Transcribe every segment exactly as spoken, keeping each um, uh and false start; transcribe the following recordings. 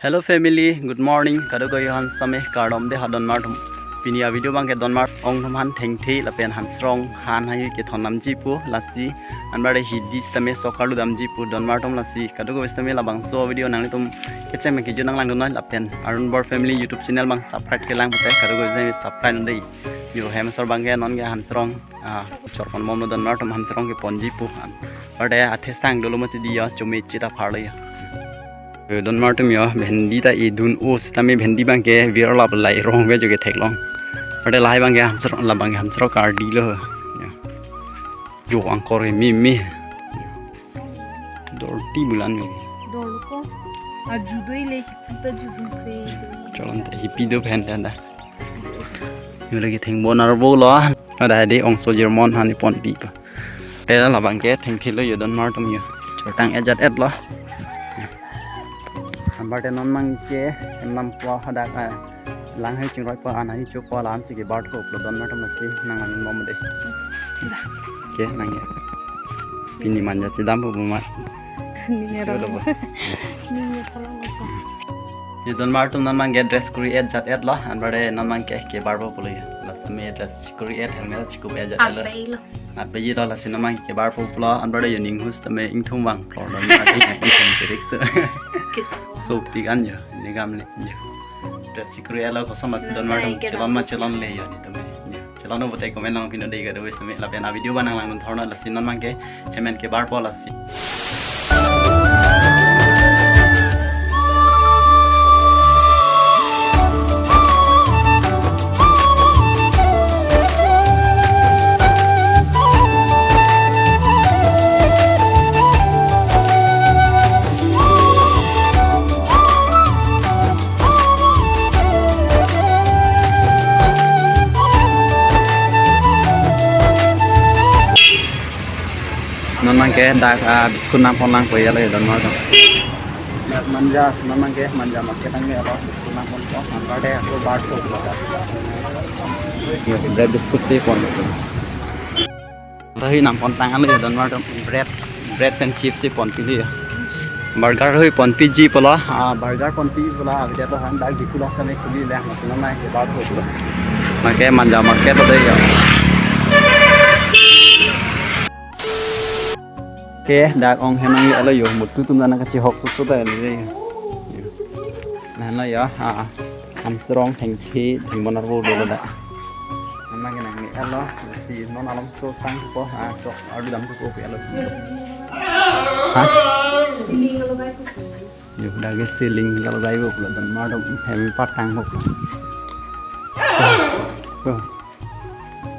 Hello family, good morning. Kadokave aphan sitame kardom de ha donmar atum. Pini a video abangke donmar ong atum aphan thengthe lapen hansrong han hai kethon namji pu lasi. Anbare hidi sitame sok karlu damji pu donmar atum lasi. Kadokave sitame labangso video nanglitum kecheng me kejut nang langdun noi lapen Arun Bor Family YouTube channel abang subscribe kelang pute kadokave sitame subscribe nang dei. Yo hem asor abangke non ke hansrong, ah, chorpon bomlo donmar atum hansrong keponji pu. Anbare athe sang dolo mati di yo chumi chita pharlo yo. Yo, donmar atum yo, bhendi ta idun o sitame bhendi abangke virlap lai rong ke jo ketheklong. Anbare lahai abangke hansrong, la abangke hansrong kardilo. Yo. Jo angkor ke mimi. Dorti bulan mimi. Dor ko. Aju doi le, kita ju doi le. Cholon te hipi do phen ta da. Yo lake thengbo narbo lo. Ada di ongso jirmon hani ponpi pa. Te la abangke thengthelo yo donmar atum yo. Chotang ejat et lo. Anbare non abangke enam pua hadak, ah, lang hai chingroi pua an hai chok pua lam si kebar thoplo donmar atum lasi nang lang bom de. Ke nang ya. Pini manja chedam pu bumat. Nini Isi rong. Lo bo. Nini rong. Yo donmar atum non abangke dress kuri ejat et lo, anbare non abangke kebar po pulo yo. Lasi me dress kuri et helmet chikup ejat et lo. Ape lo. Ape lo lasi non abangke kebar po pulo, anbare yo ning hus tame ingthum vang. Lo donmar atum ingthum chirik so. Kis. So pigan yo, ni gam le yo. Dress kuri et lo koson lasi donmar atum chelon ma chelon le yo ni tame. Yo. Chelon bote comment nang pino dei kadokave sitame lapen a video abang nang langdun thorna lasi non abangke hem an kebar po lasi. Non abangke dak, ah, biscuit nangpon lang po ya lo donmar atum. Dak manja, non abangke manja market nang ya lo biscuit nangpon po. Anbare ako bar po lo dak. Yo, bread biscuit si pon. Rahi nangpon tanglo yo donmar atum, bread, bread pen chips si ponpilo yo. Burger hui ponpiji pulo, ah, burger ponpiji pulo, ah, video to han dak di pulo kami kuli le, masih nama ke bar po pulo. Make manja market lo de yo. Ke dak ong hem nang lo yo, mutu atum dana kachihok susu ta lo de yo. Yo. Lahenlo yo, ah, hansrong thengthe, thengbo narbo dolo dak. Nama ke nang ni alo, si non alam so sang po, ah, sok ardu dam ko pe alo. Ha? Yo, dak ke ceiling kalau dai ko pulo donmar atum hem patang ko. Oh, oh.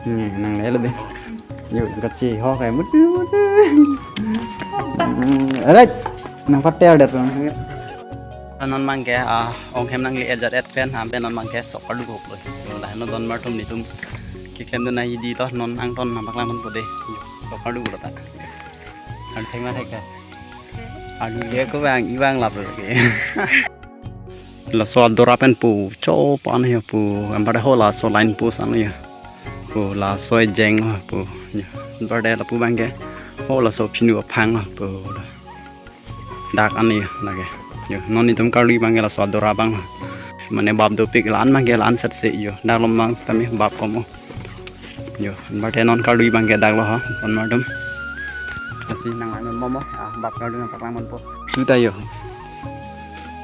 Hmm, nang lelo de. Yo, kachihok kai mutu mutu. Hmm, alright. Nang patel det. Non abangke, ah, ong hem nangli ejat et pen, ampe non abangke sok karlu ko pulo. Yo, lahai no donmar atum nitum. Keklem dun ahi di to non angton nangpaklang pon po de. Yo, sok karlu ko ta. An theng ma thek ka. An ye ko bang ibang lap lo ke. Laso adora pen pu cho pan yo pu, anbare ho laso line pu sang yo. Pu laso ejeng lo pu. Yo. Anbare lapu abangke ho laso phinu aphang lo pu. Dak an yo lake. Yo, non nitum karlu abangke laso adora abang lo. Mane bap dopik la-an abangke la-an set se yo. Dak lom abang sitame bap komo. Yo, anbare non karlu abangke dak lo ha, donmar atum. Lasi nang lang momo, ah, bap karlu nangpaklang pon po. Suta yo.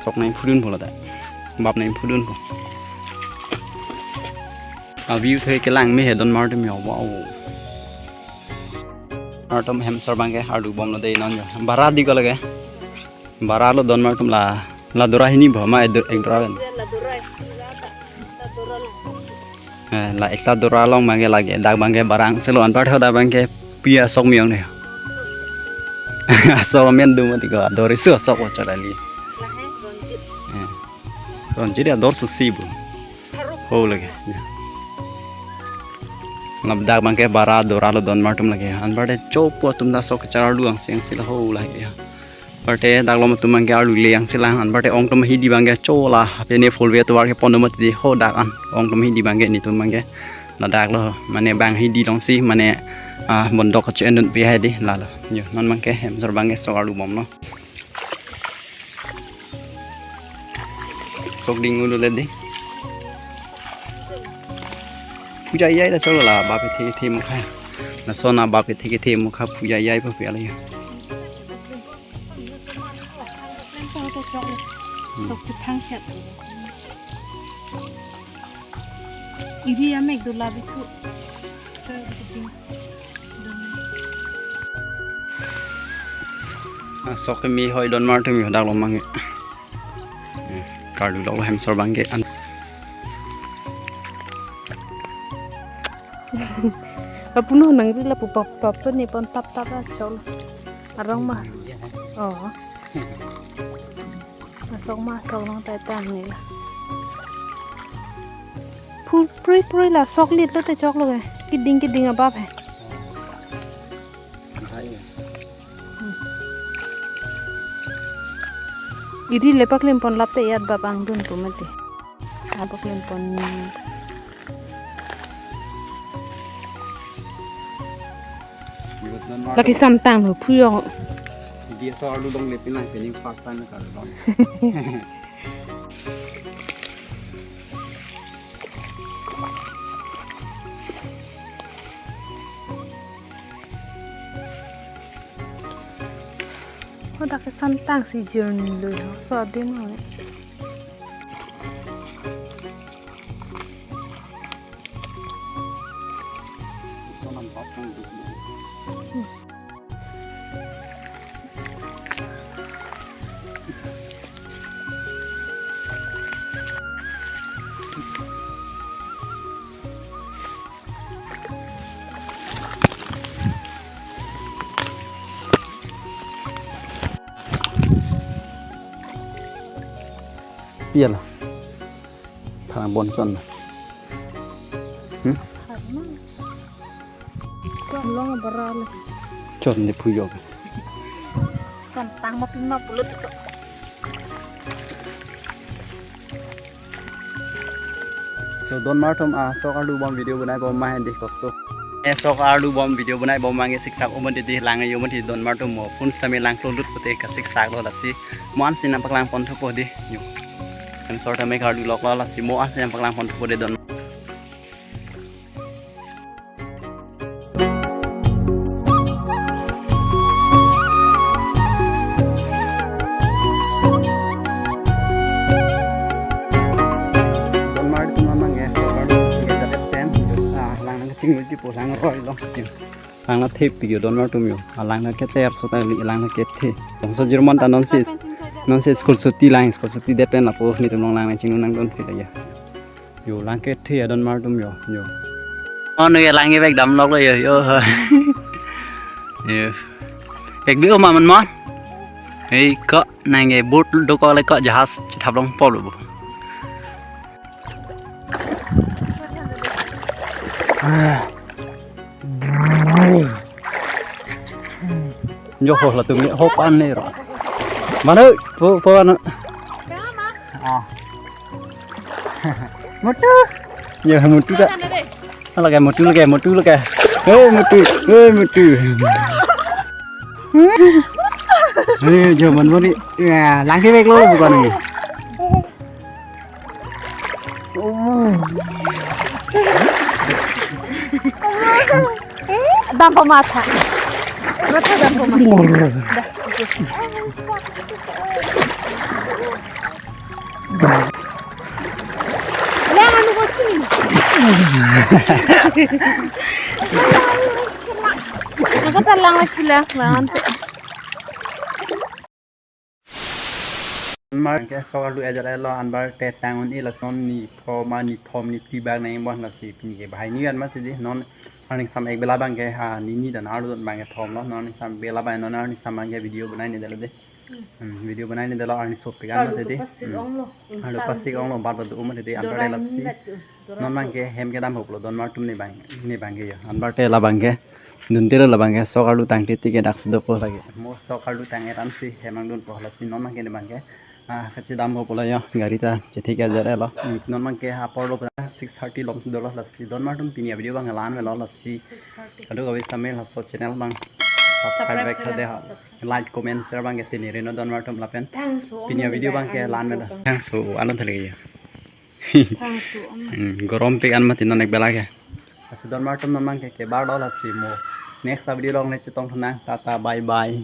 Sok nangphudun po lo dak. Bap nangphudun po. A view thoi kelang me he donmar atum yo, wow. Atum hem asor abangke ardu bomlo de non yo. Bara di ko lake. Bara lo donmar atum la, la dora hini bo ma ek do-, ek dora pen. Eh, la ekta dora along abangke lake, dak abangke bara angse lo anpar tho dak abangke pi asok me-ong ne. Asok amen do mati ko, dor isu asok o chalali. Eh. Ronjit ya dor susi bo. Ho lake. Lap dak abangke bara dora lo donmar atum lake. Anpar de chopo atum ta sok charlu angse angse la ho lake ya. Anpar de dak lom atum abangke arlu le angse lang. Anpar de ong atum hidi abangke cho la. Pene full way tovar kepon do mati ho dak an. Ong atum hidi abangke nitum abangke. Ladak lo mane bang hidi alongsi mane, ah, bondok kache-en dunpi hai di lalo. Yo, non abangke hem asor abangke sok arlu bomlo. Sok ding ulo le ding. Phu jai jai la cholo la bap kethe kethe mukha. Lason a bap kethe kethe mukha phu jai jai pa pi ala ya. Hmm. Sok chithang chet. Iri amek do la bithu. Ah, sok keme hoi don mar tumi hadak lo mang. Eh, karlu lok hem sor bangke an. Apuno nangri lapu pap pap to ne pon tap tap a chol. Arong ma. Oh. Asok ma asok long tai tang ne la. Phu prui prui la sok lit lo te chok lo ke. Keding keding abap he. Hmm. Iri le paklem pon lap te iyat bap angdun pu mati. Abak lem pon. Lake samtang lo phuyong. Dia so arlu long le pinang pening first time ka long. Hadak ke samtang si journey lo ya, so adin ho. Pi ala. Pha bon chon na. Hmm? Chon long bara le. Chon de phuyok. Samtang ma pima pulut to. So don mar atum, ah, sok arlu bom video bonai bom ma hendi kosto. Eh, sok arlu bom video bonai bom ma nge siksak umon di di lang yo mon di don mar atum mo phone sitame lang klolut pute ka siksak lo lasi. Mo ansi nangpaklang pon thupo di. Yo. Kan sor tame karlu lok lo lasi mo ansi nangpaklang pon thupo di don. Don mar atum amang ya, don mar atum ya, dapat ten, ah, lang nang chinglu ji po lang roi long. Lang na thep pi yo don mar atum yo, ah, lang na keter so ta li lang na kethe. Bangso German ta non si, non si school suti lang, school suti det pen lapu nelitum long lang nang chinglu nangdun pi la ya. Yo, lang kethe adon mar atum yo, yo. Oh, neke lang kevek damlok lo yo, yo. Yo. Kevek bi oma man mon. Hei, ko nangke boat dokok le ko jahaz chethap longpo lo bo. Yo ho latum ne hop an ne ro. Mano, po, po ano. Ah. Mutu. Ya, mutu ta. Lake mutu lake, mutu lake. Hei, mutu. Hei, mutu. Hei, jo man mori. Ya, lang kevek lo bukan ni. Dampo matha. Matha dampo matha. Lang anu ko chini. Ako ta lang la chula lang. Mar ke sok arlu ajat elo anbar te tang un-e lason ni pho ma ni thom ni phli bak nang bon lasi pini ke bahai ni an ma sidi non arning sam ek bela bang ke ha ni ni dan arlu bang ke thom lo non arning sam bela bang non arning sam bang ke video banai ne dalo de. Hmm, video banai ne dalo arning sop pegan ma sidi. Arlu pasik ong lo bat bat um ma sidi antar lasi. Non bang ke hem kedam hop lo don mar atum ne bang ne bang ke ya anbar te la bang ke. Dun tero labang ke sok arlu tangte tike dak sedopo lagi. Mo sok arlu tang eran si hemang dunpo lasi non bang ke ne bang ke. Ah, kachedampo pulo yo gari ta chethek ajar elo. Non bang ke apor lo six thirty lom dolo lasi don mar atum pini video bang lan velo lasi. Kadokave same laso channel bang. Subscribe back kha de ha. Like, comment, share abang ke tini rino donmar atum lapen. Thangso pini video abang ke la-an melo. Thangso alon thale ya. Thangso ama. Hmm, gorom pik an mati non ek bela ke. Lasi donmar atum non abang ke kebar dol lasi mo next video along le chetong thunang. Tata bye bye.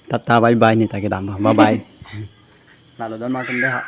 Tata bye bye ni ta kedam. Bye bye. Lalo donmar atum de ha.